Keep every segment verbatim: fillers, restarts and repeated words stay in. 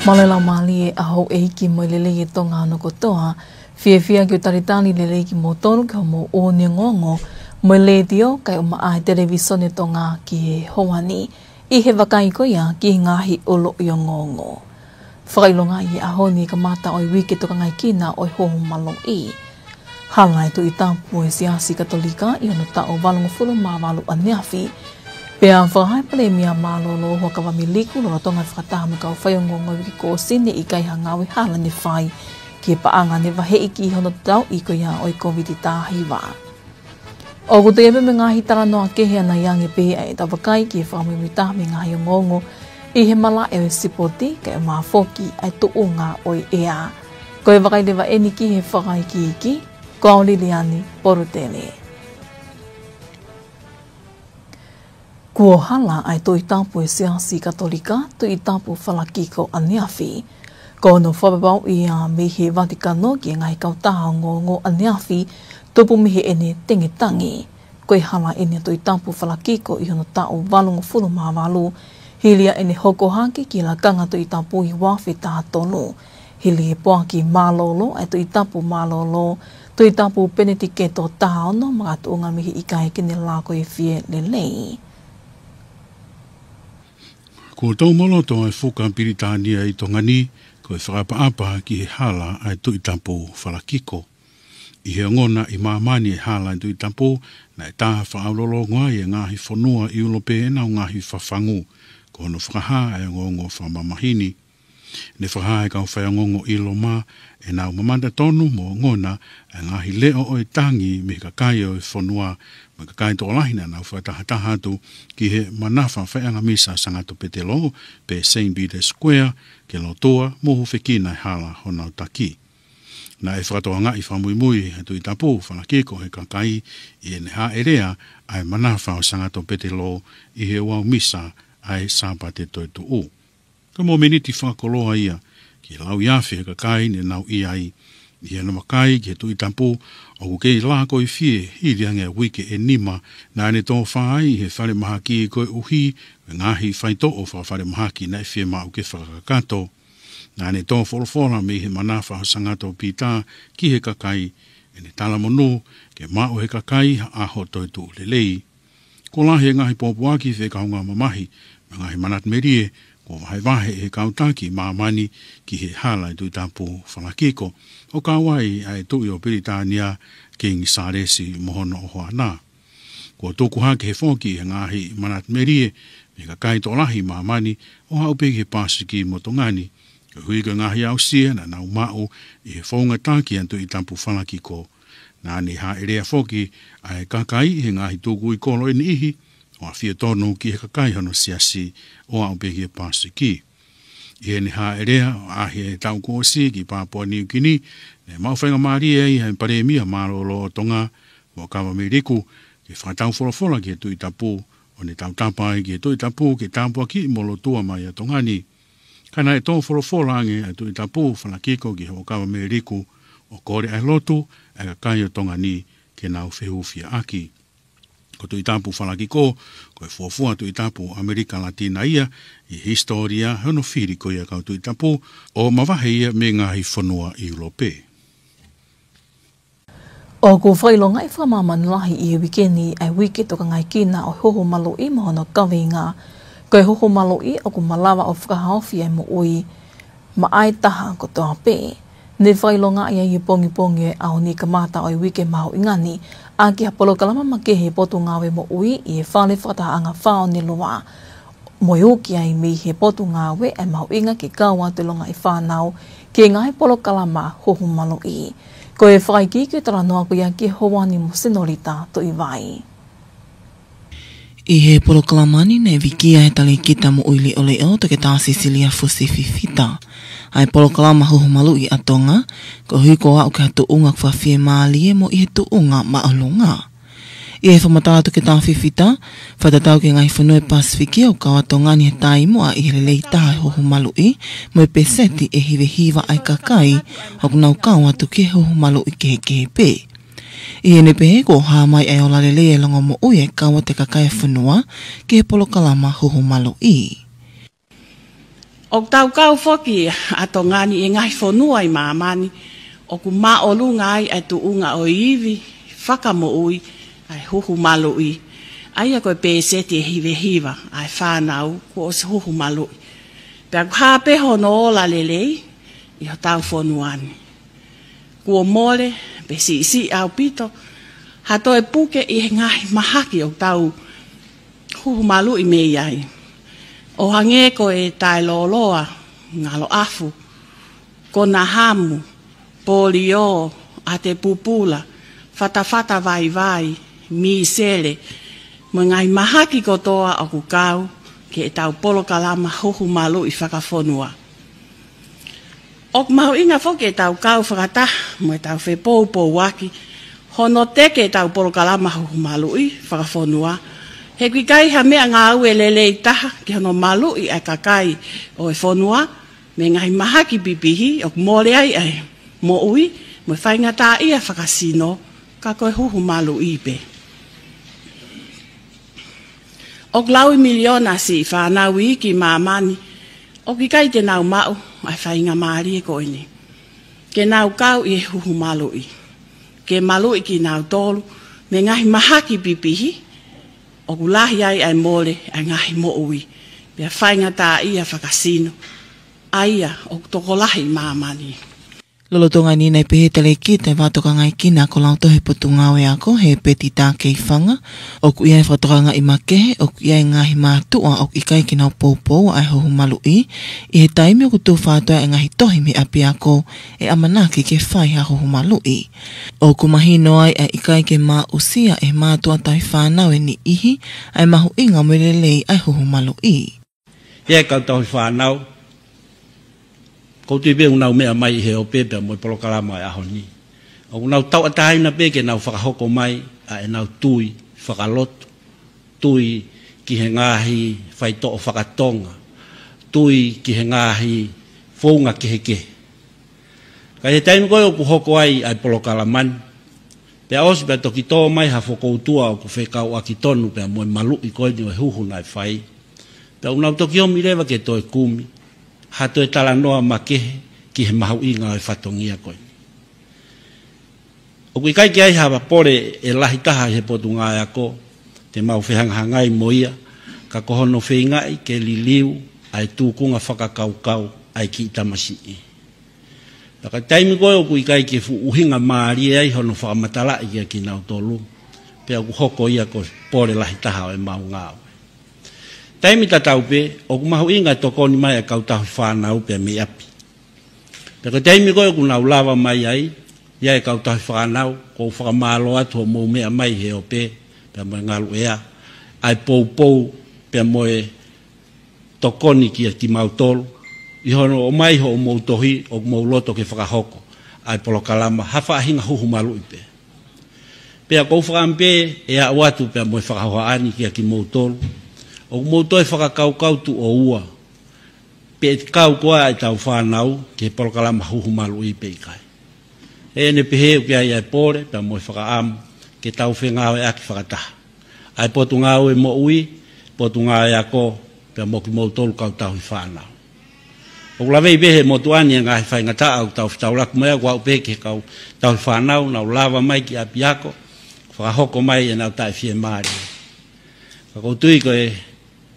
Mālō e laumālie ʻa houʻeiki mo e lelei ʻa Tonga hono kotoa. Fiefia ke u talitali lelei kimoutolu ki hoʻomou ʻū ongoongo mei he letiō kae ʻumaʻā e televīsone Tonga ki he houa ni. ʻI he vakai ko ia ki he ngaahi ʻuluʻi ongoongo. Fakaʻilonga ʻi he ʻaho ni kamata ʻo e uike tokangaekina ʻo e Hoho Maluʻi. Hala e Tuʻi Tapu ʻo e Siasi Katolika ʻi hono taʻu valungofulu mā valu ʻaneafi. Pea fakahā ʻe he Palēmia Mālōlō Huʻakavameiliku lolotonga e fakataha mo e kau faiongoongo he uike kuo ʻosi ne ʻikai ha ngāue hala ne fai ki he paʻanga ne vaheʻi ki hono tauʻi ko ia ʻo e Kōviti taha hiva. ʻOku toe ʻi ai pē mo e ngaahi talanoa kehe ʻanai ange pē ʻa ʻetau vakai ki he fakamuimuitaha mo e ngaahi ongoongo ʻi he malaʻe ʻo e sipoti kae ʻumaʻā foki ʻa e tuʻunga ʻo e ʻea. Ko e vakai leva eni ki he fakaikiiki, ko au Liliani Polutele. Kuo hala ʻa e Tuʻi Tapu ʻo e Siasi Katolika, Tuʻi Tapu Falakiko ʻaneafi. Ko hono fakapapauʻi ia mei he Vatikano ki he ngaahi kautaha ongoongo ʻaneafi, tupu mei heʻene tengetangi. Ko e hala eni ʻa e Tuʻi Tapu Falakiko ʻi hono taʻu valungofulu mā valu, hili ia ʻene hoko hake ki he lakanga Tuʻi Tapu ʻi he ua afe taha tolu. Hili e poaki mālōlō ʻa e Tuʻi Tapu Mālōlō, Tuʻi Tapu Penetiketo taha ono, makatuʻunga mei he ʻikai ke ne lako ʻi he fie lelei. Kuo tōmoloto ʻa e fuka Pilitānia ʻi Tonga ni, ko e fakaʻapaʻapa ki he hala ʻa e Tuʻi Tapu Falakiko. ʻI he ongona ʻi māmani e hala ʻa e Tuʻi Tapu, naʻe tā fakaʻaulolongo ai e ngaahi fonua ʻIulope ʻenau ngaahi fafangu, ko hono fakahā ʻa e ongoongo fakamamahi ni. Ne fakahā ʻe he kau faiongoongo ʻi Loma ʻenau mamata tonu mo ongona ʻa e ngaahi leʻo ʻo e tangi mei he kakai ʻo e fonua, mo e kakai tokolahi naʻa nau fakatahataha atu ki he manafa faiʻanga misa Sangato Petelo, pe Saint Peter's Square, ke lotua mo hūfekina e hala honau taki. Naʻe fakatokangaʻi fakamuimui ʻe he Tuʻi Tapu Falakiko ʻe he kakai ʻi heʻene hāʻelea ʻa e manafa ʻo Sangato Petelo ʻi he ouau misa ʻa e Sāpate toetuʻu. Ko e mōmeniti fakakoloa ia ki he lauiafe ʻo e kakai ne nau ʻi ai. ʻI heʻene vakai ki he Tuʻi Tapu, ʻoku kei lako ʻi he fie hili ange ʻa e uike ʻe nima naʻa ne tō fai ʻi he falemahaki koeʻuhi ko e ngaahi faitoʻo fakafalemahaki naʻe fiemaʻu ke fakakakato. Naʻa ne tō folofola mei he manafa ʻo Sangato Pita ki he kakai, ʻene talamonū ke maʻu ʻe he kakai ha ʻaho toetuʻu lelei. Kuo lahi e ngaahi pōpoaki fekauʻaki mamahi mo e ngaahi manatu melie kuo vahevahe ʻe he kau taki ʻi māmani ki he hala ʻa e Tuʻi Tapu Falakiko, ʻo kau ai ʻa e Tuʻi ʻo Pilitānia, Kingi Sālesi mo hono ʻohoana. Kuo tuku hake foki ʻe he ngaahi manatu melie mei he kakai tokolahi ʻi māmani ʻo aʻu pē ki he Pasifiki mo Tonga ni, koeʻuhi ko e ngaahi aʻusia naʻa nau maʻu ʻi he founga taki ʻa e Tuʻi Tapu Falakiko. Naʻa ne hāʻelea foki ʻa e kakai ʻi he ngaahi tukui kolo ʻe niʻihi, ʻo ʻafio tonu ki he kakai hono siasi ʻo aʻu pē ki he Pasifiki. ʻI heʻene hāʻelea ʻaʻahi e taʻu kuo ʻosi ki Papua Niu Kini, ne maʻu faingamālie ai ʻa e Palēmia Mālōlō ʻo Tonga, Huʻakavameiliku, ke fakatau folofola ki he Tuʻi Tapu, ʻo ne tautapa ai ki he Tuʻi Tapu ke tāpuakiʻi mo lotua mai ʻa Tonga ni. Ka naʻe tō folofola ange ʻa e Tuʻi Tapu Falakiko ki he Huʻakavameiliku, ʻo kole ʻa e lotu ʻa e kakai ʻo Tonga ni ke nau fehūfiaʻaki. Ko e Tuʻi Tapu Falakiko, ko e fuofua Tuʻi Tapu ʻAmelika Latina ia ʻi he hisitōlia hono fili ko ia e kau Tuʻi Tapu ʻo mavahe ia mei he ngaahi fonua ʻIulope. ʻOku fakaʻilongaʻi fakamāmani lahi ʻi he uike ni ʻa e uike tokangaekina ʻo e Hoho Maluʻi mo hono kaveinga. Ko e Hoho Maluʻi ʻoku malava ʻo fakahaofi ʻa e moʻui maʻa e taha kotoa pē. Ne fakaʻilongaʻi ʻi he pongipongi ʻo e ʻaho ni kamata ʻo e uike mahuʻinga ni ʻaki ha polokalama makehe ʻa e Potungāue Moʻui ʻi he Fale Fakatahaʻanga Fā ʻo Oneloa. Mo e uki ai mei he Potungāue ʻa e mahuʻinga ke kau atu e longaʻi fānau ki he ngaahi polokalama Hoho Maluʻi. Ko e fakaikiiki ʻo e talanoa ko ia ki he houa ni mo Senolita Tuʻivai. ʻI he polokalama ni naʻe vikia ʻe he Talēkita Moʻui Leʻoleʻo, Toketā Sisilia Fusi Fifita, ʻa e polokalama Hoho Maluʻi ʻa Tonga, koeʻuhi ko e aʻu ki ha tuʻunga ʻoku fakafiemālie mo ʻi he tuʻunga māʻolunga. ʻI he fakamatala ʻa Toketā Fifita, fakatatau ki he ngaahi fonua ʻo e Pasifiki, ʻoku kau ʻa Tonga ni he taimi muʻa ʻi he lelei taha ʻo e Hoho Maluʻi, mo e peseti ʻe hiva hiva ʻa e kakai ʻoku nau kau atu ki he Hoho Maluʻi kehekehe pē. ʻI heʻene pehē kuo hā mai ʻa e ola lelei ʻa e longomoʻui ʻa e kau atu e kakai ʻo e fonua ki he polokalama Hoho Maluʻi. ʻOku tau kau foki ʻa Tonga ni ʻi he ngaahi fonua ʻi māmani ʻoku māʻolunga ai ʻa e tuʻunga ʻo e ivi fakamoʻui ʻa e huhu maluʻi. ʻA ia ko e pēseti ʻe hivahiva ʻa e fānau kuo ʻosi huhu maluʻi. Pea ʻoku hā pē hono ola lelei ʻi hotau fonua ni. Kuo mole pe siʻisiʻi ʻaupito ha toe puke ʻi he ngaahi mahaki ʻoku tau huhu maluʻi mei ai. ʻO hangē ko e taeloloa, ngalo ʻafu, konahamu, polio, ʻate pupula, fatafata vaivai, mīsele, mo e ngaahi mahaki kotoa ʻoku kau ki heʻetau polokalama huhu maluʻi fakafonua. ʻOku mahuʻinga foki ʻetau kau fakataha mo ʻetau fepoupouaki hono teke ʻetau polokalama huhu maluʻi fakafonua. He ʻoku ʻikai ha meʻangāue lelei taha ki hono maluʻi ʻa e kakai ʻo e fonua mei he ngaahi mahaki pipihi ʻoku mole ai ʻa e moʻui mo e faingataʻaʻia fakasino, ka ko e huhu maluʻi pē. ʻOku laui miliona siʻi fānau iiki ʻi māmani ʻoku ʻikai te nau maʻu ʻa e faingamālie ko eni ke nau kau ʻi he huhu maluʻi, ke maluʻi kinautolu mei he ngaahi mahaki pipihi ʻoku lahi ai ʻa e mole ʻa e ngaahi moʻui pea faingataʻaʻia fakasino, ʻa ia ʻoku tokolahi ʻi māmani. Lolotonga eni naʻe pehē ʻe he talēkita ʻo e Vā Tokangaekina ko Lautohi Potungāue Ako, Hepeti Takeifanga, ʻoku ʻi ai e fakatokangaʻi makehe ʻoku ʻi ai e ngaahi mātuʻa ʻoku ʻikai ke nau poupou ʻa e huhu maluʻi ʻi he taimi ʻoku tufa atu ai e ngaahi tohi mei ʻapiako ʻe ʻamanaki ke fai ha huhu maluʻi. ʻOku mahino ai ʻa e ʻikai ke maʻusia ʻe he mātuʻa tauhi fānau ʻe niʻihi ʻa e mahuʻinga mo e lelei ʻa e huhu maluʻi. ʻI he kau tauhi fānau, ʻoku ou tui pē ʻoku nau meʻa mai ʻi he ope pea mo e polokalama ʻo e ʻaho ni, ʻoku nau tauʻatāina pē ke nau fakahoko mai ʻa ʻenau tui fakalotu, tui ki he ngaahi faitoʻo fakatonga, tui ki he ngaahi founga kehekehe. Ka ʻi he taimi ko ē ʻoku hoko ai ʻa e polokalama ni, pea ʻosi pea toki tō mai ha fokoutua ʻoku fekauʻaki tonu pea mo e maluʻi ko eni ʻo e huhu naʻe fai, pea ʻoku nau toki omi leva ke toe kumi ha toe talanoa makehe ki he mahuʻinga ʻo e fatongia ko eni. ʻOku ʻikai ke ʻi ai ha pole ʻe lahi taha ʻi he Potungāue Ako te mau fehangahangai mo ia, ka ko hono feingaʻi ke liliu ʻa e tūkunga fakakaukau ʻa e kiʻi tamasiʻi. Pea ka taimi ko ē ʻoku ʻikai ke fuʻu ʻuhinga mālie ai hono fakamatalaʻi kia kinautolu, pea ʻoku hoko ia ko e pole lahi taha ʻo ʻemau ngāue. Taimi tatau pē, ʻoku mahuʻinga e tokoni mai ʻa e kau tauhi fānau pea mei ʻapi. Pea ko e taimi ko ē ʻoku nau lava mai ai, ʻi ai e kau tauhi fānau, ʻoku ou fakamālō atu hoʻomou meʻa mai he ope pea mo e ngaluʻea, ʻa e poupou pea mo e tokoni kia kimautolu ʻi hono ʻomai hoʻomou tohi ʻoku mou loto ke fakahoko ʻa e polokalama ha faʻahinga huhu maluʻi pē. Pea ʻoku ou fakaʻamu pē ʻe aʻu atu pea mo e fakahohaʻa ni kia kimoutolu, ʻoku mou toe fakakaukau tuʻo ua pe ʻe kau koā ʻetau fānau ki he polokalama huhu maluʻi pe ʻikai. ʻE ʻene pehē ʻoku ʻi ai ʻa e pole pea mo e fakaʻamu ke tau fengāueʻaki fakataha, ʻa e Potungāue Moʻui, Potungāue Ako, pea mo kimoutolu kau tauhi fānau. ʻOku laveʻi pē he motuʻa ni e ngaahi faingataʻa ʻoku tau fetaulaki mai, ʻoku aʻu pē ki he kau tauhi fānau, nau lava mai ki ʻapiako, fakahoko mai ʻenau taʻefiemālie. Ka ʻoku ou tui ko e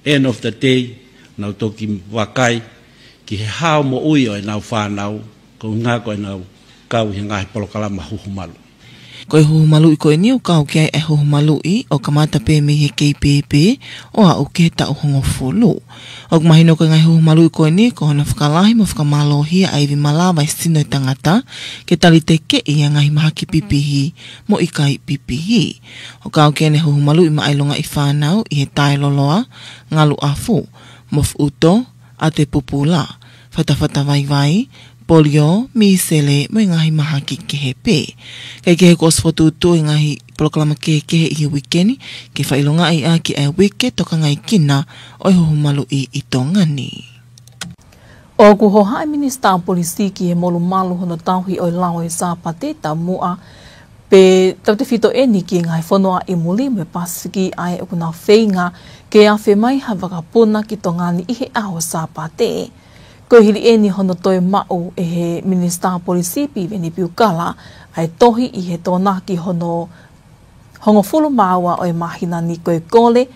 end of the day, nau toki vakai ki he hao moʻui ʻo ʻenau fānau, ko e ʻuhinga ko ʻenau kau ʻi he ngaahi polokalama huhu maluʻi. Ko e huhu maluʻi ko eni ʻoku kau ki ai e huhu maluʻi ʻo kamata pē mei he kei pēpē ʻo aʻu ki he taʻu hongofulu. ʻOku mahino ko e ngaahi huhu maluʻi ko eni ko hono fakalahi mo fakamālohia ʻa e ivi malava ʻi he sino ʻo e tangata ke talitekeʻi ʻa e ngaahi mahaki pipihi mo ʻikai pipihi. ʻOku kau ki ai ʻene huhu maluʻi maʻa e longaʻi fānau ʻi he taeloloa, ngalu ʻafu, mofuʻuto, ʻate pupula, fatafata vaivai, polio, mīsele, mo e ngaahi mahaki kehe pē. Kae kehe, kuo ʻosi fokotuʻutuʻu e ngaahi polokalama kehekehe ʻi he uike ni ke fakaʻilongaʻi ʻaki ʻa e Uike Tokangaekina ʻo e Huhu Maluʻi ʻi Tonga ni. ʻOku hohaʻa e Minisitā Polisi ki he molumalu hono tauhi ʻo e lao ʻo e Sāpate taumuʻa, pea tautefito eni ki he ngaahi fonua ʻi muli mo e Pasifiki ʻa ē ʻoku nau feinga ke afe mai ha vakapuna ki Tonga ni ʻi he ʻaho Sāpate. Ko e hili ʻeni hono toe maʻu ʻe he Minisitā Polisi Piveni Piukala ʻa e tohi ʻi he Tokonaki hono hongofulu mā ua ʻo e māhina ni ko e kole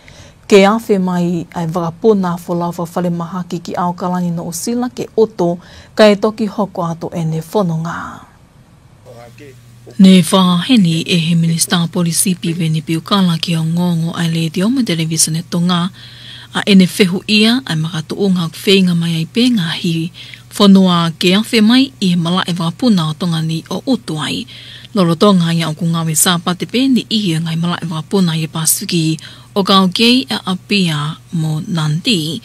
ke afe mai ʻa e vakapuna folau fakafalemahaki ki ʻAokalani, Nuʻusila ke utu, kae toki hoko atu ʻene fononga. Ne fakahā heni ʻe he Minisitā Polisi Piveni Piukala ki he ongoongo ʻa e Letiō mo e Televisone Tonga ʻa ʻene fehuʻia ʻa e makatuʻunga ʻoku feinga mai ai pē ngaahi fonua ke afe mai ʻi he malaʻe vakapuna ʻo Tonga ni ʻo utu ai. Lolotonga ia ʻoku ngāue Sāpate pē niʻihi ʻo e ngaahi malaʻe vakapuna ʻi he Pasifiki ʻo kau ki ai ʻa ʻApia mo Nadi.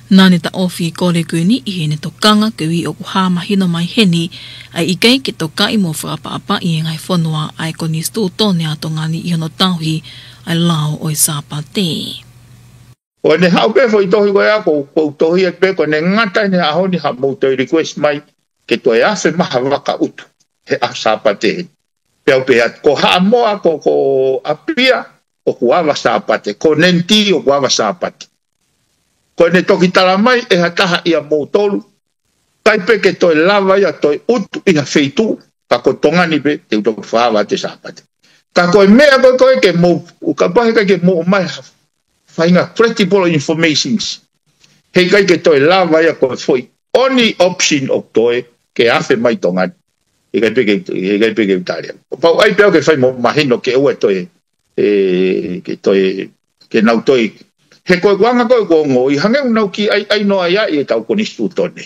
Naʻa ne taʻofi e kole ko eni ʻi heʻene tokanga koeʻuhi ʻoku hā mahino mai heni ʻa e ʻikai ke tokaʻi mo fakaʻapaʻapaʻi ʻe he ngaahi fonua ʻa e Konisitūtone ʻa Tonga ni ʻi hono tauhi ʻa e lao ʻo e Sāpate. ʻO ne haʻu pē foʻi tohi ko ia, ko, ko e tohi ʻe pē ko ʻene ngata ʻene ʻaho ni ha mou toe request mai ke toe afe mai ha vaka utu he ʻaho Sāpate. Pea u pehē atu, ko Haʻamoa, ko, ko ʻApia, ʻoku ava Sāpate, ko Nadi ʻoku ava Sāpate. Ko ʻene toki tala mai ʻe ha taha ʻia moutolu, ʻikai pē ke toe lava ia toe utu ʻi ha feituʻu, ka ko Tonga ni pē te u toki fakaava atu he Sāpate. Ka ko e meʻa ko ē ko ē ke mou, kapau heʻikai ke mou ʻomai ha faʻahinga credible informations, heʻikai ke toe lava ia ko e foʻi only option ʻoku toe ke afe mai Tonga ni. Heʻikai pē ke, heʻikai pē ke u tali atu. Pau ai pē au ke fai mo mahino ke ʻoua toe, ē, ke toe, ke nau toe. He ko e anga ko ē ʻoku ongoʻi, hangē ʻoku nau kiʻi ʻai, ʻai noa ia ʻi heʻetau Konisitūtone.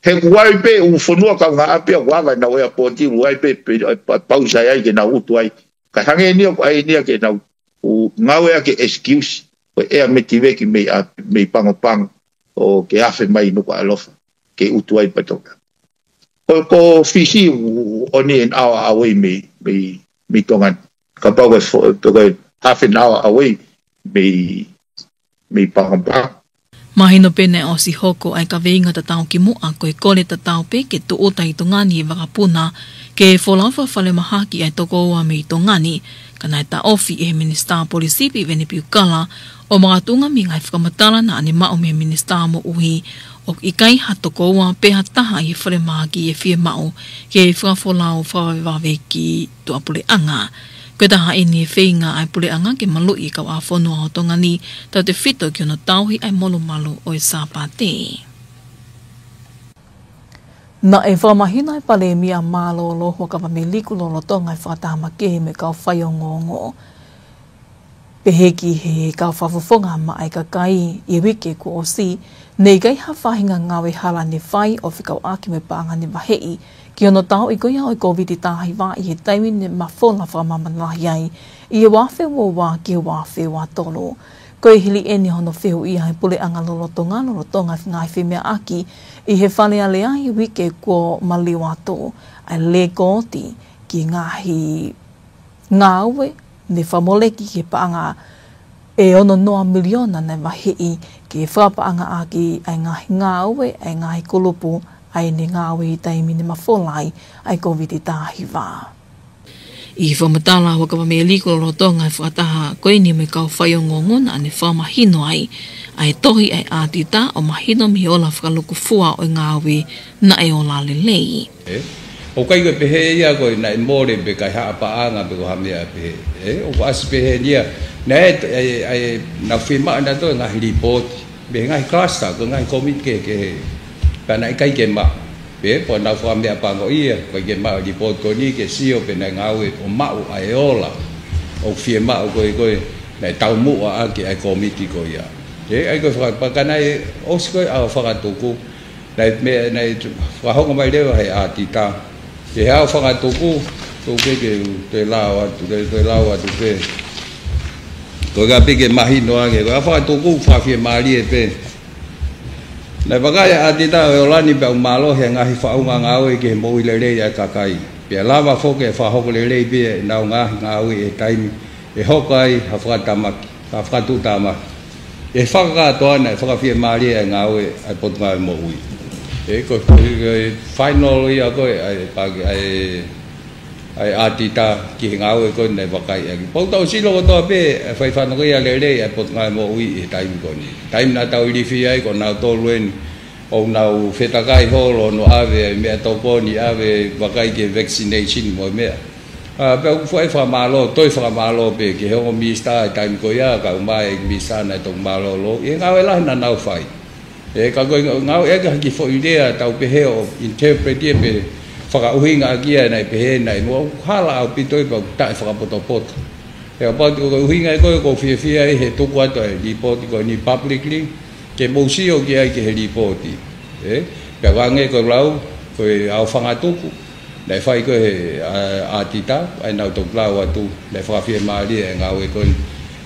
He ʻoku ʻi ai pē ʻū fonua kaungāʻapi ʻoku ava ʻenau airport, ʻoku ʻi ai pē, pē, ē, pa-, pausa ai ke nau utu ai. Ka hangē ni ʻoku ʻai eni ia ke nau ʻū ngāueʻaki e excuse ko e ʻea metiveki mei ʻa, mei Pago Pago ʻo ke afe mai Nukuʻalofa ke utu ai pea toka. Ko, ko Fisi ʻoku only an hour away mei, mei, mei Tonga ni. Kapau ko e fo-, ko e half an hour away mei, mei Pago Pago. Mahino pē naʻe ʻosi hoko ʻa e kaveinga tatau ki muʻa ko e kole tatau pē ke tūʻuta ʻi Tonga ni e vakapuna ke folau fakafalemahaki ʻa e toko ua mei Tonga ni, ka naʻe taʻofi ʻe he Minisitā Polisi Piveni Piukala ʻo makatuʻunga mei he ngaahi fakamatala naʻa ne maʻu mei he Minisitā Moʻui ʻoku ʻikai ha toko ua pe ha taha ʻi he falemahaki ʻe fiemaʻu ke fakafolau fakavavevave ki tuʻapuleʻanga. Ko e taha ʻeni e feinga ʻa e puleʻanga ke maluʻi e kauʻāfonua ʻo Tonga ni tautefito ki hono tauhi ʻa e molumalu ʻo e Sāpate. Naʻe fakamahino ʻe he Palēmia Mālōlō Huʻakavameiliku lolotonga e fakataha makehe mo e kau faiongoongo. Pehē ki he kau fakafofonga maʻa e kakai ʻi he uike kuo ʻosi, naʻe ʻikai ha faʻahinga ngāue hala ne fai ʻo fekauʻaki mo e paʻanga ne vaheʻi ki hono tauʻi ko ia ʻo e Kōviti taha hiva ʻi he taimi ne mafola fakamāmani lahi ai ʻi he ua afe ua ua ki he ua afe ua tolu. Ko e hili ʻeni hono fehuʻia ʻe he puleʻanga lolotonga, lolotonga e ngaahi femeʻaʻaki ʻi he Fale Alea ʻi he uike kuo maliu atu, ʻa e lēkooti ki he ngaahi ngāue ne fakamoleki ki he paʻanga ʻe ono noa miliona naʻe vaheʻi ke fakapaʻangaʻaki ʻa e ngaahi ngāue ʻa e ngaahi kulupu ʻa ʻene ngāue ʻi he taimi ne mafola ai ʻa e Kōviti taha hiva. ʻI he fakamatala ʻa e Huʻakavameiliku lolotonga e fakataha ko eni mo e kau faiongoongo, naʻa ne fakamahino ai ʻa e tohi ʻa e ʻātita ʻo mahino mei he ola fakalūkufua ʻo e ngāue naʻe ola lelei. Ē? ʻOku ʻikai ko e pehē ia ko e naʻe mole pe ʻikai haʻa paʻanga pe ko ha meʻa pehē. Ē? ʻOku ʻasi pehē ia. Naʻe, ʻe, ʻe, naʻa fiemaʻu naʻa toe ngaahi lipooti mei he ngaahi cluster, ko e ngaahi kōmiti kehekehe. Pea naʻe ʻikai ke maʻu. Pea, pea naʻa fakameʻapangoʻia, ʻikai ke maʻu lipooti ko eni ke sio pe naʻe ngāue ʻo maʻu ʻa e ola ʻoku fiemaʻu ko ē ko ē naʻe taumuʻa ʻaki ʻa e kōmiti ko ia. Ē, ʻa ia ko e fakapakana ʻe ʻosi ko ē ʻa e fakatuku. Naʻe, meʻa, naʻe fakahoko mai leva ʻe he ʻātita. Ke hao fakatuku, tuku ke u te lao atu, ke te lao atu pē. Ko e ka pē ke mahino ange, ko e fakatuku fakafiemālie pē. Naʻe vakai ʻa e ʻātita ʻo e ola ni pea ʻoku mālohi e ngaahi faʻunga ngāue ki he moʻui lelei ʻa e kakai. Pea lava foki ʻo fakahoko lelei pē ʻenau ngaahi ngāue ʻi he taimi ʻe hoko ai ha fakatamaki, ha fakatuʻutāmaki. ʻE fakakātoa naʻe fakafiemālie ʻa e ngāue ʻa e Potungāue Moʻui. Ē, ko, ko, ko e final ia ko ē ʻa e, ʻa e, ʻa e ʻātita ki he ngāue ko ē naʻe vakai ʻaki. Pea ʻoku tau sio kotoa pē ʻa e fai fatongia lelei ʻa e Potungāue Moʻui ʻi he taimi ko eni. Taimi naʻa tau ilifia ai ko nautolu eni ʻoku nau fetakai holo ʻo nau ʻave ʻa e meʻatokoni, ʻave vakai ki he vaccination mo e meʻa. ʻA, pea ʻoku fai fakamālō, toe fakamālō pē ki he ongo minisitā ʻi he taimi ko ia, kau mai e minisitā naʻe toki mālōlō, ʻi he ngāue lahi naʻa nau fai. ʻE, ka ko e ngāue ʻa e kiʻi foʻi lea tau pehē ʻo interpret ia pe fakaʻuhinga ʻaki ia naʻe pehē naʻe mo hala ʻaupito ia pea ʻoku taʻefakapotopoto. ʻE, kapau te ko e ʻuhinga ʻe ko e ʻoku ou fiefia ai he tuku atu e lipooti ko eni publicly, ke mou sio ki ai ki he lipooti. ʻE, pea ʻoku hangē ko e lau, ko e ʻaofangatuku, naʻe fai ko ē he, ʻa, ʻatita, ʻa ia naʻa ku toki lau atu, naʻe fakafiemālie e ngāue ko eni,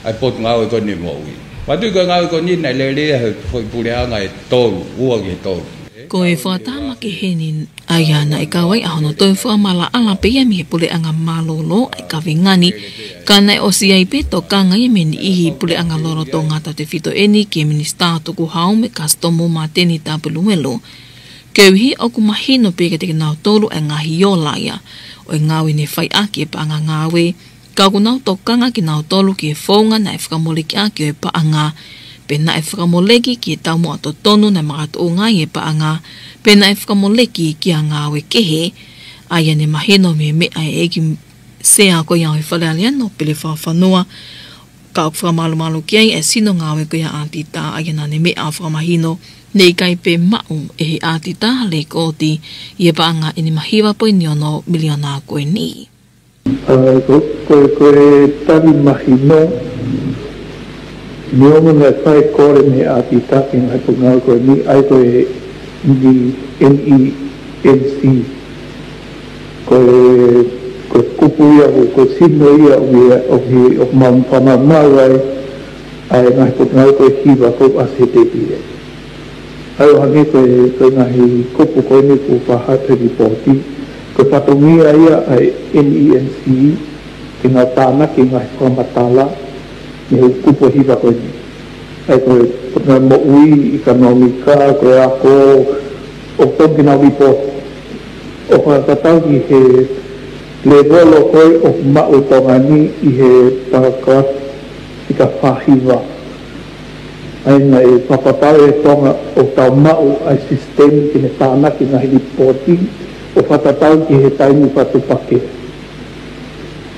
ʻa e potungāue ko eni moʻui. Manatuʻi ko e ngāue ko eni naʻe lele he foʻi puleʻanga ʻe tolu, ua ki he tolu. Ko e fakataha makehe eni ʻa ia naʻe kau ai ʻa hono toe fakamaʻalaʻala pē ia mei he puleʻanga mālōlō ʻa e kaveinga ni, ka naʻe ʻosi ʻi ai pē tokanga ia mei he niʻihi puleʻanga lolotonga tautefito eni ki he minisitā tukuhau mo e kasitomu Māteni Tapueluelu. Koeʻuhi ʻoku mahino pē kiate kinautolu e ngaahi ola ia ʻo e ngāue ne fai ʻaki e paʻanga ngāue, ka ʻoku nau tokanga kinautolu ki he founga naʻe fakamoleki ʻaki ʻo e paʻanga, pe naʻe fakamoleki ki he taumuʻa totonu naʻe makatuʻunga ai e paʻanga, pe naʻe fakamoleki ki ha ngāue kehe. ʻA ia ne mahino mei he meʻa ʻa e ʻEiki Sea ko ia ʻo e Fale Alea, Nōpele Fakafanua, ka ʻoku fakamalumalu ki ai e sino ngāue ko ia ʻa ʻatita, ʻa ia naʻa ne meʻa ʻo fakamahino ne ʻikai pē maʻu ʻe he ʻatita ha lekooti ʻi he paʻanga ʻe nima hiva poini ono miliona ko eni. ʻA, ko, ko, ko e tali mahino, neongo naʻe fai kole mei he ʻatita ki he ngaahi potungāue ko eni, ʻa ia ko e N E N C. Ko e, ko e kupu ia, ko, ko e sino ia, ʻo ia, ʻo ki, ʻo mau fakamau ai, ʻa e ngaahi potungāue ko e hiva ko ʻAsi Tēpile. ʻA ia ʻo hangē ko e, ko e ngaahi kupu ko eni kuo fakahā he lipooti, ko e fatongia ia ʻa e N E N C, ke nau tānaki ngaahi fakamatala, mei he kupu hiva ko eni. ʻA ia ko e, ko e moʻui, ʻekonōmika, ko e ako, ʻoku tonu ke nau lipooti. ʻO fakatatau ki he lēvolo ko ē ʻoku maʻu ʻe Tonga ni ʻi he paragraph fika fā hiva. ʻA ia naʻe fakapapauʻi ʻe Tonga ʻoku tau maʻu ʻa e sisitemi ke ne tānaki ngaahi lipooti ʻo fakatatau ki he taimi fakatuʻupakē.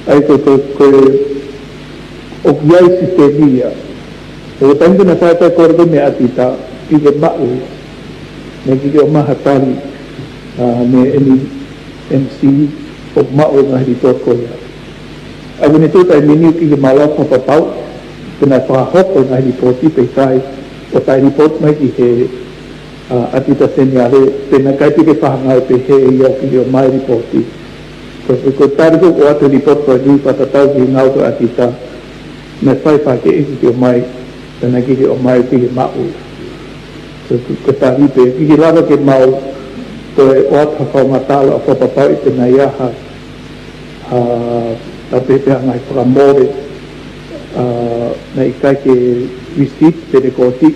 ʻA ia ko, ko, ko, ʻoku ʻi ai e sisitemi ia. Ko e taimi ko ē naʻe fai ai e kole ko ē mei he ʻatita, ʻikai ke maʻu ia. Naʻe ʻikai ke ʻomai ha tali, ʻa, mei he N E N C ʻoku maʻu e ngaahi lipooti ko ia. ʻA ia ko e taimi ni ʻoku ʻikai ke mau lava ʻo fakapapauʻi pe naʻe fakahoko e ngaahi lipooti pe ʻikai, ʻo taʻelipooti mai ki he ʻa, ʻatita seniale, pe naʻe ʻikai pē ke fakahā ʻe he ʻEiki Sea ʻoku ʻikai ke ʻomai e lipooti. Ko, ko, ko e tali ko ē ʻoku ʻoatu he lipooti ko eni fakatatau ki he ngāue ko ē ʻa e ʻatita, naʻe fai ʻe he ʻEiki Sea ʻo ʻomai, pe naʻe ʻikai ke ʻomai, ʻikai ke maʻu. Ko, ko, ko e tali pē, ʻikai ke lava ke mau toe ʻoatu ha fakamatala ʻo fakapapauʻi pe naʻe ʻi ai ha, ha, ha pehē pē ha ngaahi fakamole, ʻa, naʻe ʻikai ke receipt pe lekooti,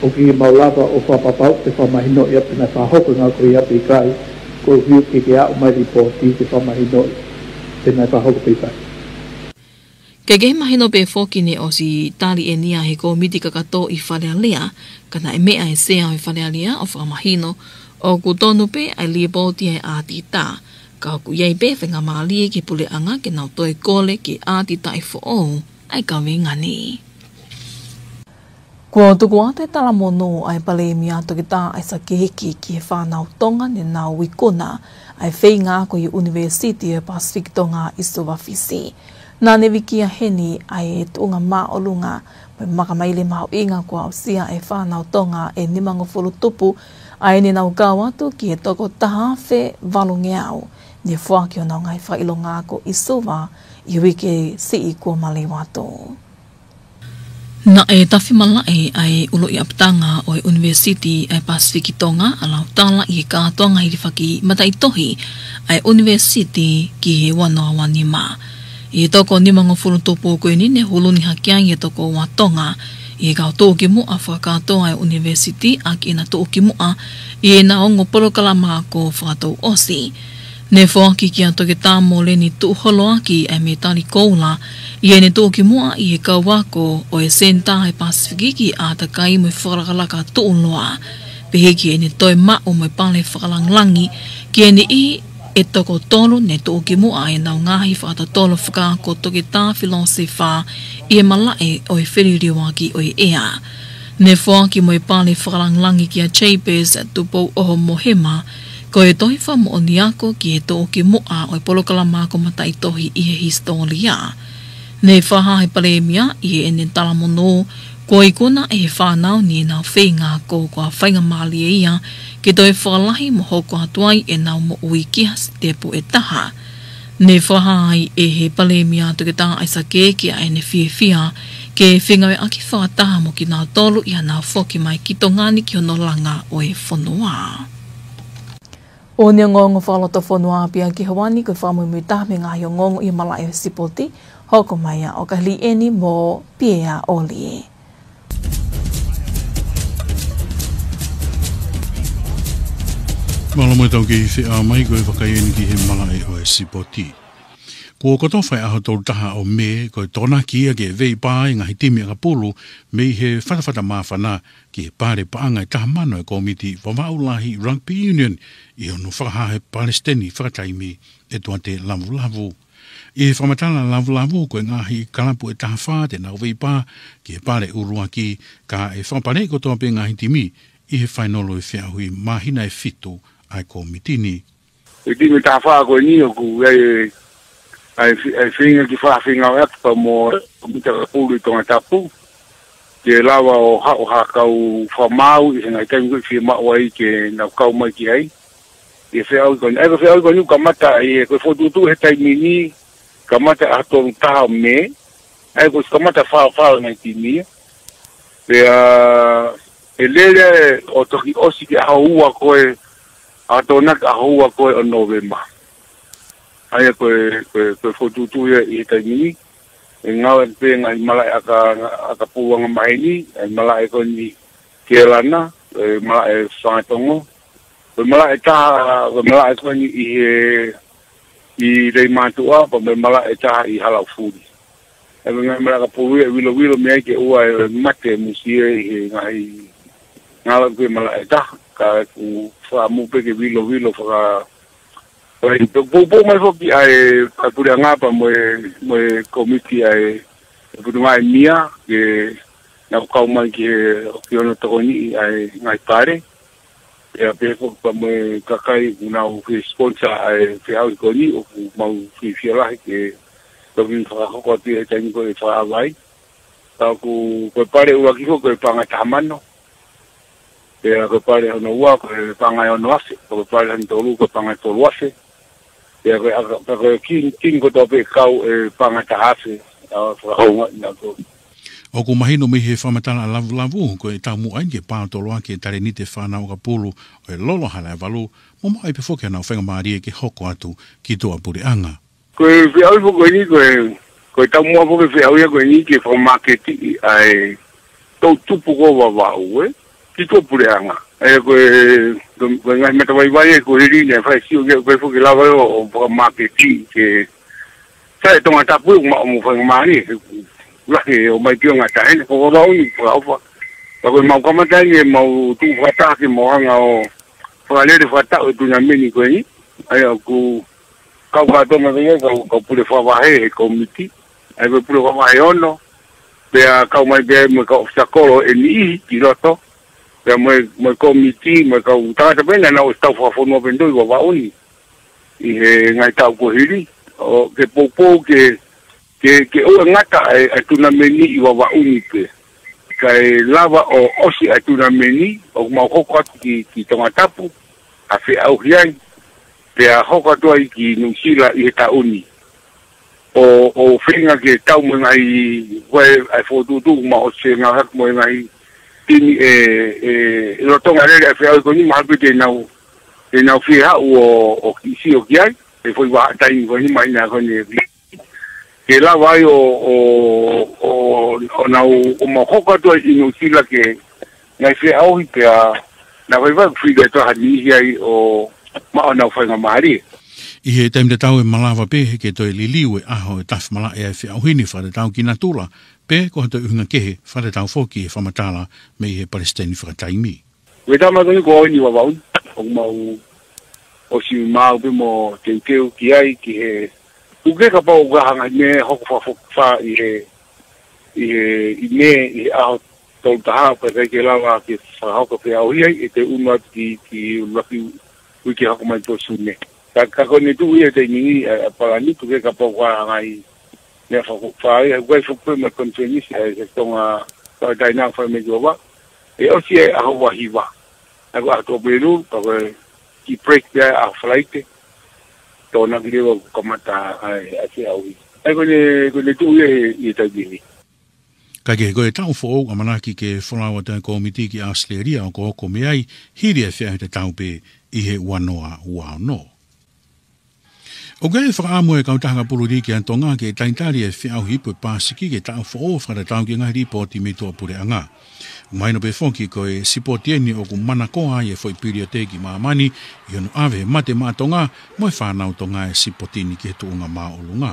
ʻoku ʻikai ke mau lava ʻo fakapapauʻi pe fakamahinoʻi ia pe naʻe fakahoko e ngāue ko ia pe ʻikai, koeʻuhi ʻoku ʻikai ke aʻu mai e lipooti ke fakamahinoʻi pe naʻe fakahoko pe ʻikai. Ke kehe, mahino pē foki ne ʻosi tali eni ia ʻe he kōmiti kakato ʻi Fale Alea, ka naʻe meʻa ʻa e Sea ʻo e Fale Alea ʻo fakamahino ʻoku tonu pē ʻa e lipooti ʻa e ʻatita, ka ʻoku ʻi ai pē e faingamālie ki he puleʻanga ke nau toe kole ke ʻatitaʻi foʻou ʻa e kaveinga ni. Kuo tuku atu e talamonū ʻa e Palēmia Toketā ʻAisake Hiki ki he fānau Tonga ne nau ikuna ʻa e feinga ako ʻi he ʻUnivēsiti ʻo e Pasifiki Tonga ʻi Suva, Fisi. Naʻa ne vikia heni ʻa e tuʻunga māʻolunga mo e makamaile mahuʻinga kuo aʻusia ʻe he fānau Tonga ʻe nimangofulu tupu ʻa ē ne nau kau atu ki he toko taha afe valungeau ne foaki honau ngaahi fakaʻilonga ako ʻi Suva ʻi he uike siʻi kuo maliu atu. Naʻe tafi malaʻe ʻa e ʻuluʻi ʻapitanga ʻo e ʻUnivēsiti ʻa e Pasifiki Tonga, ʻa Lautala, ʻi he kātoanga hilifaki mataʻitohi ʻa e ʻUnivēsiti ki he ua noa ua nima. ʻI he toko nimangofulu tupu ko eni ne huluni hake ai e toko ua Tonga ʻi he kau tuʻukimuʻa fakakātoa ʻa e ʻUnivēsiti ʻaki ʻena tuʻukimuʻa ʻi heʻena ongo polokalama ako fakatouʻosi. Ne foaki kia Toketā Moleni Tuʻuholoaki ʻa e mētali koula ʻi heʻene tuʻukimuʻa ʻi he kau ako ʻo e Senitā ʻa e Pasifiki ki he ʻĀtakai mo e Fakalakalaka Tuʻuloa. Pehē ki heʻene toe maʻu mo e pale fakalangilangi ki he niʻihi ʻe toko tolu ne tuʻukimuʻa ʻenau ngaahi fakatotolo fakaako toketā filōsefa ʻi he malaʻe ʻo e feliliuaki ʻo e ʻea. Ne foaki mo e pale fakalangilangi kia Jabez Tupouʻoho Mohema, ko e toe fakamoʻoni ako ki he tuʻukimuʻa ʻo e polokalama ako mataʻitohi ʻi he hisitōlia. Ne fakahā ʻe he Palēmia ʻi heʻene talamonū, kuo ikuna ʻe he fānau ni ʻenau feinga ako ko ha faingamālie ia ke toe fakalahi mo hoko atu ai ʻenau moʻui ki ha sitepu ʻe taha. Ne fakahā ai ʻe he Palēmia Toketā ʻAisake ki heʻene fiefia ke fengāueʻaki fakataha mo kinautolu ʻi haʻanau foki mai ki Tonga ni ki hono langa ʻo e fonua. ʻOku ne ongoongo fakalotofonua pea ki he ʻaho ni ko e fakamuimuitaha mei he ngaahi ongoongo ʻi he malaʻe ʻo e sipoti, hoko mai ʻa ʻOkaheli ʻEni mo Piea ʻOlie. Mālō mo e tau kei feʻao mai ko e vakai eni ki he malaʻe ʻo e sipoti. Kuo kotofa e ʻaho tolu taha ʻo Mē, ko e tokonaki ia ke veipā e ngaahi timi ʻakapulu mei he fatafata māfana ki he pale paʻanga ʻe taha mano ʻa e kōmiti Vavaʻu Lahi Rugby Union ʻi hono fakahā ʻe he palesiteni fakataimi ʻa Tuate Lavulavu. ʻI he fakamatala ʻa Lavulavu ko e ngaahi kalapu ʻe taha fā te nau veipā ki he pale ʻuluaki, ka ʻe fakapaleʻi kotoa pē ngaahi timi ʻi he fainolo ʻo e feʻauhi māhina ʻe fitu ʻa e kōmiti ni. Ko e timi ʻe taha fā ko eni ʻoku ʻi ai e, ʻa e fe-, ʻa e feinga ki he feinga ʻo e ʻakapulu mo e kōmiti ʻakapulu ʻi Tongatapu, ke lava ʻo haʻu ha kau fakamaau ʻi he ngaahi taimi ko ē ʻe fiemaʻu ai ke nau kau mai ki ai. ʻI he feʻauhi ko eni, ʻa ia ko e feʻauhi ko eni ʻoku kamata ʻi he, ko e fokotuʻutuʻu he taimi ni, kamata ʻaho tolu taha ʻo Mē, ʻa ia ko e kamata fāfā ʻo e ngaahi timi ia. Pea ʻe lele ʻo toki ʻosi ki he ʻaho ua ko ē, ʻaho Tokonaki ʻaho ua ko ē ʻo Nōvema. ʻA ia ko e, ko e, ko e fokotuʻutuʻu ia ʻi he taimi ni, ʻe ngāueʻaki pē ngaahi malaʻe ʻaka, ʻakapulu angamaheni, ʻa e malaʻe ko eni Kelana, ʻa e malaʻe Fangatongo, ko e malaʻe ʻe taha, ko e malaʻe ko eni ʻi he, ʻi Leimātuʻa, pea mo e malaʻe ʻe taha ʻi Halaʻofuli. ʻA ia ko e ngaahi malaʻe ʻakapulu ia ʻe vilovilo mei ai ke ʻoua ʻe mate musie ʻi he ngaahi ngāue ko e malaʻe ʻe taha, ka ʻoku fakaʻamu pē ke vilovilo faka-, faka-, poupou mai foki ʻa e, ʻa e puleʻanga pea mo e, mo e kōmiti ʻa e, ʻa e Potungāue ʻa e Mia, ke nau kau mai ki he, ki hono tokoniʻi ʻa e ngaahi pale. Pea pehē foki pea mo e kakai ʻoku nau fie sponsor ʻa e feʻauhi ko eni ʻoku mau fiefia lahi ke toki fakahoko atu ʻi he taimi ko ē ʻe fakaava ai. Ka ʻoku, ko e pale ʻuluaki foki ko e paʻanga ʻe taha mano. Pea ko e pale hono ua ko e paʻanga ʻe ono afe, ko e pale hono tolu ko e paʻanga ʻe tolu afe. Pea ko e ʻaka, pea ko e timi, timi kotoa pē ʻe kau ʻe paʻanga ʻe taha afe, ʻa fakahoungaʻi nautolu. ʻOku mahino mei he fakamatala ʻa Lavulavu, ko e taumuʻa eni ke paotoloaki e talēniti ʻa e fānau ʻakapulu ʻo e Lolo Halaevalu, mo maʻu ai pē foki haʻanau faingamālie ke hoko atu ki tuʻapuleʻanga. Ko e feʻauhi foki ko eni, ko e, ko e taumuʻa foki e feʻauhi ko eni ke fakamāketiʻi ʻa e toʻutupu ko Vavaʻu, ē, ki tuʻapuleʻanga. ʻA ia ko e, ko e, ko e ngaahi matavaivai ē ko e hili ne fai sio ke, ko e foki lava ʻo, ʻo fakamāketiʻi ke, sai e Tongatapu ʻoku maʻu mo faingamālie, lahi ʻo mai pio ngata heni, ko Vavaʻu ni fakaʻofa. Ka ko e mau kamata eni ʻemau tuʻu fakataha ke mau hanga ʻo fakalele fakataʻu e tunameni ko eni. ʻA ia ʻoku kau kātoa mai pē kau, kau pule fakavahe he kōmiti. ʻA ia ko e pule fakavahe ono. Pea kau mai pē mo e kau ʻōfisa kolo ʻe niʻihi ki loto. Pea mo e, mo e kōmiti, mo e kau tangata pē naʻa nau ʻosi tau fakafonua pē ʻi Vavaʻu ni ʻi he ngaahi taʻu kuo hili. ʻO ke poupou ke, ke, ke ʻoua ʻe ngata ʻa e, ʻa e tunameni ʻi Vavaʻu ni pē. Kae lava ʻo ʻosi ʻa e tunameni, ʻo mau hoko atu ki, ki Tongatapu, ʻa feʻauhi ai, pea hoko atu ai ki Nuʻusila ʻi he taʻu ni. ʻO, ʻo feinga ke tau mo e ngaahi, ko e, ʻa e fokotuʻutuʻu mau ʻosi ngāueʻaki mo e ngaahi timi ʻe, ʻe, ʻe lolotonga lele ʻa e feʻauhi ko eni mahalo pē te nau, te nau fie haʻu ʻo, ʻo kiʻi sio ki ai, ʻi he foʻi vahaʻa taimi ko eni mai na ko eni. Ke lava ai ʻo, ʻo, ʻo, ʻo nau, ʻo mau hoko atu ai ʻi Nuʻusila ke ngaahi feʻauhi pea, naʻa faifai fili atu ha niʻihi ai ʻo maʻu honau faingamālie. ʻI he taimi tatau ʻe malava pē ke toe liliu e ʻaho e tafe malaʻe ʻa e feʻauhi ni fakatatau ki natula, pe ko ha toe ʻuhinga kehe fakatatau foki he fakamatala mei he palesiteni fakataimi. Ko e tama tonu ko eni Vavaʻu, ʻoku mau ʻosi maʻu pē mo teuteu ki ai ki he tuku kehe kapau ʻoku ʻi ai ha ngaahi meʻa hoko fakafokifā ʻi he, ʻi he, ʻi he, ʻi he ʻaho tolu taha, pea ʻikai ke lava ke fakahoko feʻauhi ai, ʻe toe ʻunu atu ki, ki ʻuluaki uike hoko mai ʻo Sune. Ka, ka ko ʻene tuʻu ia he taimi ni, ʻa, ʻa e palani, tuku kehe kapau ʻoku ʻi ai ha ngaahi meʻa fakafokifā, ʻa ia ʻoku ʻi ai foki pē mo e konifelenisi ʻa e Tonga Tauʻatāina ʻoku fai mai ki Vavaʻu. ʻE ʻosi e ʻaho ua hiva. ʻA ia ko e ʻaho Tuʻapulelulu, ka ko e kiʻi break pē ʻa e ʻaho Falaite. Tokonaki leva ʻo kamata ʻa e, ʻa e feʻauhi. ʻA ia ko ʻene, ko ʻene tuʻu ia he, ʻi he taimi ni. Kae kehe, ko e taʻu foʻou ʻamanaki ke folau atu ʻa e kōmiti ki ʻAositelēlia ʻo hokohoko mei ai, hili ʻa e feʻauhi tatau pē ʻi he ua noa ua ono. ʻOku ʻi ai e fakaʻamu ʻa e kautaha ʻakapulu liiki ʻa Tonga ke talitali e feʻauhi ipu e pāsiki ki he taʻu foʻou fakatatau ki he ngaahi lipooti mei tuʻapuleʻanga. ʻOku mahino pē foki ko e sipoti eni ʻoku manakoa ai e foʻi piliote ki māmani ʻi hono ʻave he mate maʻa Tonga mo e fānau Tonga e sipoti ni ki he tuʻunga māʻolunga.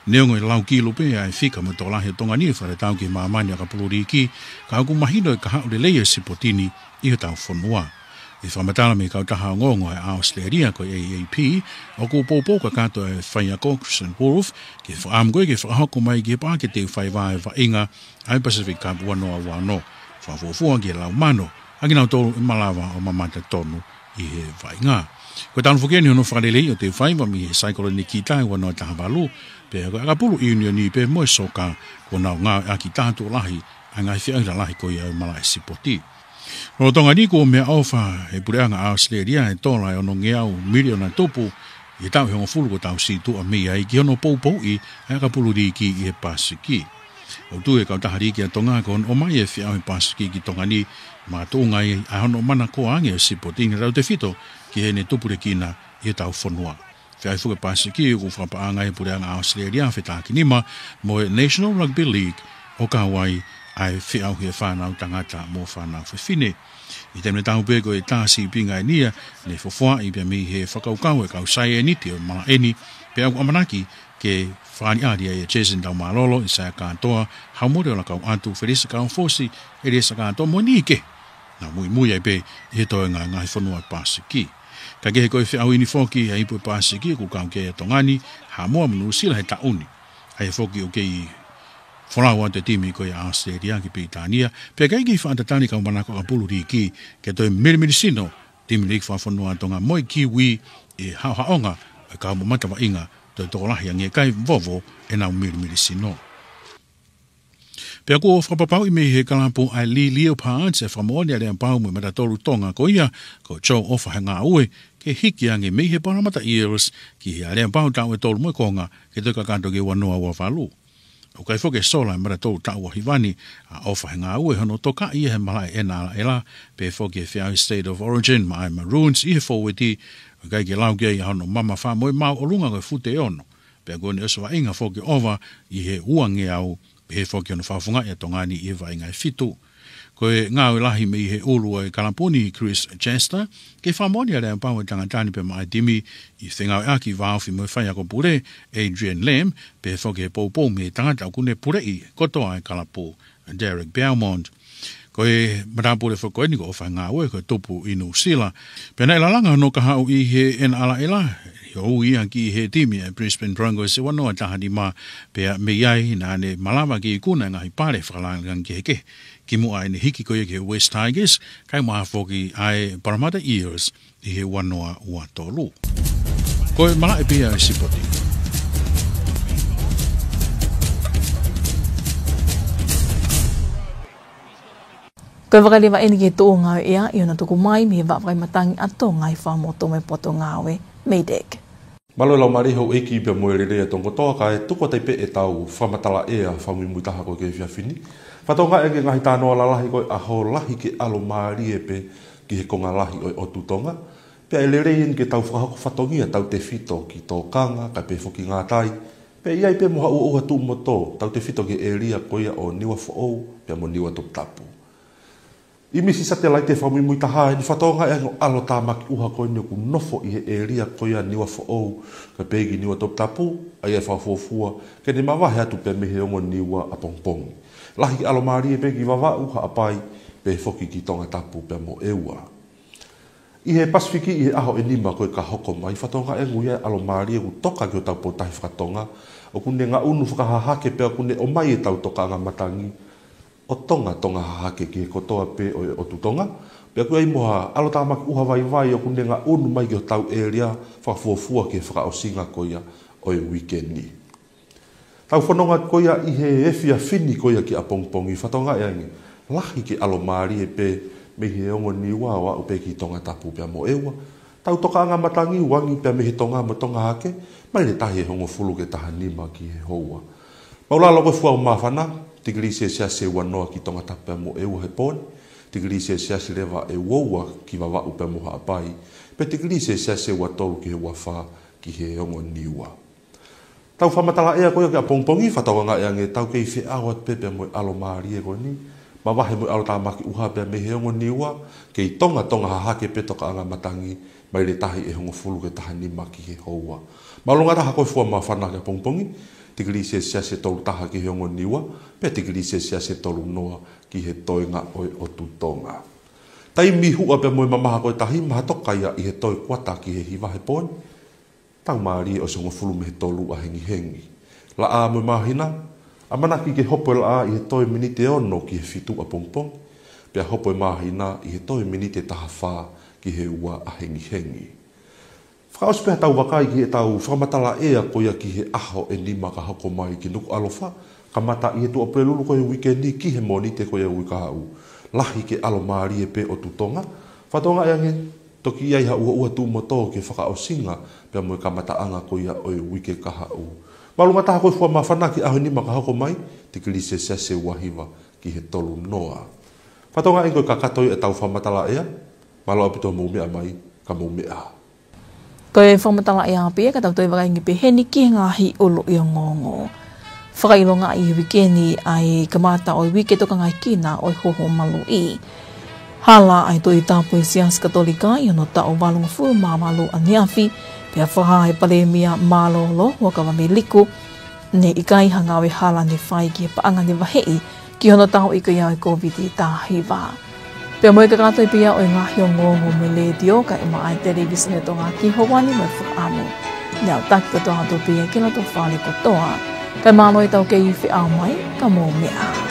Neongo e lau kilo pē ʻa e fika mo e tokolahi ʻo Tonga ni fakatatau ki māmani ʻakapulu liiki, ka ʻoku mahino e kahaʻu lelei e sipoti ni ʻi hotau fonua. ʻI he fakamatala mei he kautaha ongoongo ʻa ʻAositelēlia ko e A A P, ʻoku poupou kakato e faiako Christian Wolf ki he fakaʻamu ko ē ke fakahoko mai ki he Paʻake Teufaiva e vaʻinga ʻa e Pacific Cup ua noa ua ono, fakafuofua ki he lau mano ʻa kinautolu ʻe malava ʻo mamata tonu ʻi he vaʻinga. Ko e talu foki eni hono fakaleleiʻi ʻo Teufaiva mei he Saikolone Nikita ʻi he ua noa taha valu, pea ko e ʻakapulu ʻiunioni pē mo e soka kuo nau ngāueʻaki taha tuʻo lahi ʻa e ngaahi feʻauhi lalahi ko ia ʻo e malaʻe sipoti. Lolotonga ni kuo meʻaʻofa ʻe he Puleʻanga ʻAositelēlia e tola ʻe onongeau miliona tupu ʻi he taʻu ʻe hongofulu kuo tau situʻa mei ai ki hono poupouʻi ʻa e ʻakapulu liiki ʻi he Pasifiki. ʻOku tui e kautaha liiki ʻa Tonga ko hono ʻomai e feʻauhi Pasifiki ki Tonga ni, makatuʻunga ai ʻa hono manakoa ange e sipoti ni tautefito ki heʻene tupulekina ʻi hotau fonua. Feʻauhi foki Pasifiki ʻoku fakapaʻanga ʻe he Puleʻanga ʻAositelēlia fetākinima mo e National Rugby League ʻo kau ai ʻa e feʻauhi e fānau tangata mo fānau fefine. ʻI he taimi tatau pē ko e tā sīpinga eni ia ne fofoaʻi pea mei he fakakaukau e kau saieniti ʻo e malaʻe ni, pea ʻoku ʻamanaki ke fakaʻaliʻali ai ʻa Jason Taumālolo, ʻIsaia Kātoa, Haumole ʻOlakauʻatu, Felisa Kaufosi, ʻEliesa Kātoa mo e niʻihi kehe naʻa muimui ai pē ʻi he toenga e ngaahi fonua Pasifiki. Kae kehe, ko e feʻauhi ni foki ʻa e ipu Pasifiki ʻoku kau ki ai ʻa Tonga ni, Haʻamoa mo Nuʻusila he taʻu ni. ʻA ia foki ʻoku kei folau atu e timi ko ia ʻa ʻAositelēlia ki Pilitānia, pea ʻikai ke fakatatali e kau manako ʻakapulu liiki ke toe milimilisino timi liiki fakafonua ʻa Tonga mo e Kiwi ʻi he haʻohaʻonga e kau mamata vaʻinga toe tokolahi ange kae vovo ʻenau milimilisino. Pea kuo fakapapauʻi mei he kalapu ʻa e Lehigh Leopards e fakamoʻoni ʻa e aleapau mo e matatolu Tonga ko ia ko Joe ʻOfahengaue ke hiki ange mei he Parramatta Eels ki he aleapau taʻu ʻe tolu mo e konga ke toe kakato ki he ua noa ua valu. ʻOku ʻikai foki ke sola e matatolu taʻu ʻa Hivani ʻa ʻOfahengaue hono tokaʻi ia he malaʻe ʻEna ʻAlaʻela, pehē foki e feʻauhi State of Origin maʻa e Maroons ʻi he fōueti, ʻoku ʻikai ke lau ki ai ʻa hono mamafa mo e māʻolunga ko e fute ʻe ono. Pea kuo ne ʻosi vaʻinga foki ʻova ʻi he uangeau, pehē foki hono fakafofongaʻi ʻa Tonga ni ʻi he vaʻinga ʻe fitu. Ko e ngāue lahi mei he ʻulu ʻo e kalapu ni, Chris Chester, ke fakamoʻoni ʻa e aleapau ʻa e tangata ni pea maʻa e timi ʻi he fengāueʻaki vāofi mo e faiako pule, Adrian Lam, pehē foki he poupou mei he tangata ʻoku ne puleʻi kotoa e kalapu, Derek Beaumont. Ko e matāpule foki ko eni ko ʻOfahengaue ko e tupu ʻi Nuʻusila. Pea naʻe lalanga hono kahaʻu ʻi he ʻEna ʻAlaʻela, ʻo ui ia ki he timi ʻa e Brisbane Broncos ʻi he ua noa taha nima, pea mei ai naʻa ne malava ke ikuna e ngaahi pale fakalāngilangi kehekehe kimuʻa ʻene hiki ko ia ki he West Tigers, kae ʻumaʻā foki ʻa e Parramatta Eels ʻi he ua noa ua tolu. Ko e malaʻe pē ia ʻo e sipoti. Ko e vakaleva eni ki he tuʻunga ʻo e ʻea ʻi hono tuku mai mei he Vaʻa Vakaimatangi ʻa Tonga ʻi Fuaʻamotu mo e Potungāue MEIDECC. Mālō e laumālie houʻeiki pea mo e lelei ʻa e Tonga kotoa, kae tuku atu ai pē ʻetau fakamatala ʻea fakamuimui taha ko ē ki he efiafi ni. Fakatokangaʻi ange e ngaahi talanoa lalahi ko e ʻaho lahi ke ʻalu mālie pē ki he konga lahi ʻo e ʻotu Tonga. Pea ʻe lelei eni ke tau fakahoko fatongia tautefito ki tōkanga, kae pehē foki ngātai. Pea ʻi ai pē mo ha ʻuha tuʻu mo tō, tautefito ki he ʻēlia ko ia ʻo Niuafoʻou, pea mo Niuatoputapu. ʻImisi satelaite fakamuimui taha ʻeni fakatokangaʻi ange ʻo e ʻalotāmaki ʻuha ko eni ʻoku nofo ʻi he ʻēlia ko ia Niuafoʻou, kae pehē ki Niuatoputapu, ʻa ia ʻe fakafuofua ke ne mavahe atu pē mei he ongo Niua ʻapongipongi. Lahi ke ʻalomālie pē ki Vavaʻu, Haʻapai, pehē foki ki Tongatapu pea mo ʻEua. ʻI he Pasifiki ʻi he ʻaho ʻe nima ko ē ka hoko mai, fakatokangaʻi ange ʻoku ʻi ai e ʻalomālie ʻoku toka ki hotau potutahi fakatonga, ʻoku ne ngaʻunu fakahahake pea ʻoku ne ʻomai ʻetau tokaʻanga matangi ʻo Tonga, Tonga hahake ki he kotoa pē ʻo e ʻotu Tonga. Pea ʻoku ʻi ai mo ha ʻalotāmaki ʻuha vaivai ʻoku ne ngaʻunu mai ki hotau ʻēlia fakafuofua ki he fakaʻosinga ko ia ʻo e uike ni. Tau fononga ko ia ʻi he efiafi ni ko ia ki ʻapongipongi, fakatokangaʻi ange, lahi ke ʻalomālie pē mei he ongo Niua ʻo aʻu pē ki Tongatapu pea mo ʻEua. Tau tokaʻanga matangi uangi pea mei he Tonga mo Tonga hahake, maile tahi ʻe hongofulu ki he taha nima ki he houa. Māʻulalo ko e fuʻu māfana, tikilī selesiasi ʻe uanoa ki Tongatapu pea mo ʻEua he pō ni, tikilī selesiasi leva ʻe uaua ki Vavaʻu pea mo Haʻapai, pea tikilī selesiasi ʻe uatolu ki he uafā ki he ongo Niua. Tau fakamatala ʻea ko ia ki ʻapongipongi, fakatokangaʻi ange tau kei feʻao atu pē pea mo e ʻalomālie ko eni, mavahe mo e ʻalotāmaki ʻuha pea mei he ongo Niua, kei Tonga, Tonga hahake pē tokaʻanga matangi, maile tahi ʻe hongofulu ki he taha nima ki he houa. Māʻolunga taha ko e fuʻu māfana ki ʻapongipongi, tikilī selesiasi ʻe tolu taha ki he ongo Niua, pea tikilī selesiasi ʻe tolu noa ki he toenga ʻo e ʻotu Tonga. Taimi huʻa pea mo e mamaha ko e tahi, maha toka ia ʻi he toe kuata ki he hiva he pō ni, tau mālie ʻosi hongofulu mei he tolu ʻa hengihengi. Laʻā mo e māhina, ʻamanaki ke hopo e laʻā ʻi he toe miniti ʻe ono ki he fitu ʻapongipongi, pea hopo e māhina ʻi he toe miniti ʻe taha fā ki he ua ʻa hengihengi. Fakaʻosi pē haʻatau vakai ki heʻetau fakamatala ʻea ko ia ki he ʻaho ʻe nima ka hoko mai ki Nukuʻalofa, kamata ʻi he Tuʻapulelulu ko e uike ni ki he Mōnite ko ia uike kahaʻu. Lahi ke ʻalomālie pē ʻotu Tonga, fakatokangaʻi ange toki ʻi ai ha ʻuhaʻuha tuʻu mo tō ki he fakaʻosinga pea mo e kamataʻanga ko ia ʻo e uike kahaʻu. Māʻolunga taha ko e fuʻu māfana ki he ʻaho ʻe nima ka hoko mai, tikilī selesiasi ʻe uahiva ki he tolu noa. Fakatokangaʻi ko e kakato ia ʻetau fakamatala ʻea, mālō ʻaupito hoʻomou meʻa mai, ka mou meʻa ā. Ko e fakamatala ʻea pē ia ka tau toe vakai ange pē heni ki he ngaahi ʻuluʻi ongoongo. Fakaʻilongaʻi ʻi he uike ni ʻa e kamata ʻo e uike tokangaekina ʻo e hoho maluʻi. Hala ʻa e Tohi Tapu ʻo e Siasi Katolika ʻi hono taʻu valungofulu mā valu ʻaneafi, pea fakahā ʻe he Palēmia mālōlō, Huʻakavameiliku, ne ʻikai ha ngāue hala ne fai ki he paʻanga ne vaheʻi ki hono tauʻi ko ia ʻo e Kōviti taha hiva. Pea mo e kakato ia pē ia ʻo e ngaahi ongoongo mei he Letiō kae ʻumaʻā e Televisone Tonga ki he houa ni, mo e fakaʻamu ne aʻutaki kotoa atu pē ia ki he loto fale kotoa. Kae mālō ʻetau kei feʻao mai, ka mou meʻa ā.